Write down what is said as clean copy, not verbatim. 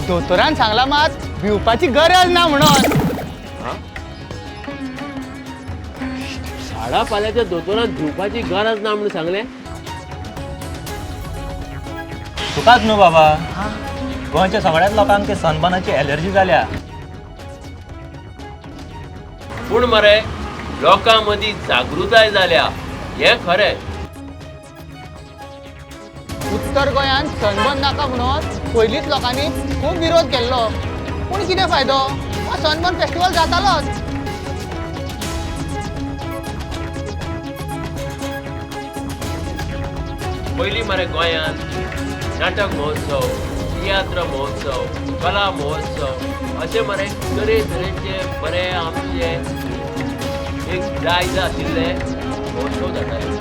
दोतोरान सांगला मात, भिवपाची गरज ना म्हणून. झाडा पाल्याच्या दोतोरान भिवपाची गरज ना म्हणून सांगलें. तुकाच न्हू बाबा, गोंयच्या सगळ्याच लोकांक ते सनबर्नाची एलर्जी जाल्या. पूण मरे, लोकां मदीं जागृताय जाल्या हें खरें. उत्तर गोंयांत सनबर्न नाका म्हणून पयलींच लोकांनी खूब विरोध केल्लो, पूण कितें फायदो? हो सनबर्न फेस्टिवल जातालोच. पयलीं मरे गोंयांत नाटक महोत्सव, तियात्र महोत्सव, कला महोत्सव अशे मरे तरे तरेचे बरे आमचे एक दायज आशिल्ले महोत्सव जाताले.